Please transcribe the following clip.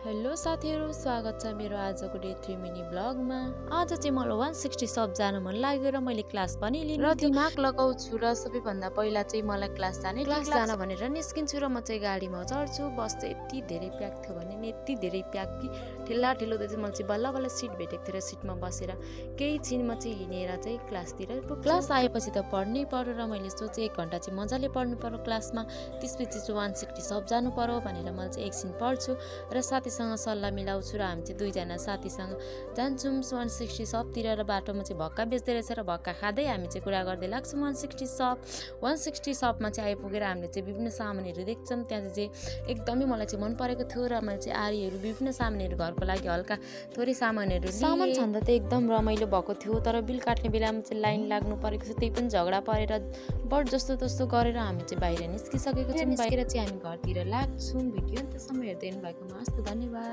Hello साथीहरू, स्वागत छ मेरो आजको डे 3 मिनी ब्लगमा। आज चाहिँ मलाई 160 सब जान मन लाग्यो र मैले क्लास पनि लिनु र दिमाग लगाउँछु र सबैभन्दा पहिला चाहिँ मलाई क्लास जान भनेर निस्किन्छु र म चाहिँ गाडीमा चढ्छु। बस चाहिँ यति धेरै प्याक थियो भने नि यति धेरै प्याक कि ठेल्ला ठेलो चाहिँ मैले चाहिँ बल्ल बल्ल सिट भेटेको थियो र सिटमा बसेर केही छिन म चाहिँ हिँडेर चाहिँ क्लासतिर पुग्छु। क्लास आएपछि त पढ्नै पर्यो र मैले सोचेँ 1 घन्टा चाहिँ मजाले पढ्नु पर्यो क्लासमा, त्यसपछि चाहिँ 160 सब जानु पर्यो भनेर मैले चाहिँ एकछिन पढ्छु र साथीसँग सल्लाह मिलाउँछु र हामी चाहिँ दुईजना साथीसँग जान्छौँ 160 सबतिर र बाटोमा चाहिँ भक्का बेच्दै रहेछ र भक्का खाँदै हामी चाहिँ कुरा गर्दै लाग्छौँ 160 सबमा चाहिँ आइपुगेर हामीले चाहिँ विभिन्न सामानहरू देख्छौँ। त्यहाँ चाहिँ एकदमै मलाई चाहिँ मन परेको थियो र मैले चाहिँ आरीहरू विभिन्न सामानहरू घरको लागि हल्का थोरै सामान छँदा त एकदम रमाइलो भएको थियो, तर बिल काट्ने बेलामा चाहिँ लाइन लाग्नु परेको थियो, त्यही पनि झगडा परेर बट जस्तो तस्तो गरेर हामी चाहिँ बाहिर निस्किसकेको छौँ। बाहिर चाहिँ हामी घरतिर लाग्छौँ। भिडियो अन्त्यसम्म हेर्दै हुनुभएकोमा हस्त धन्यवाद।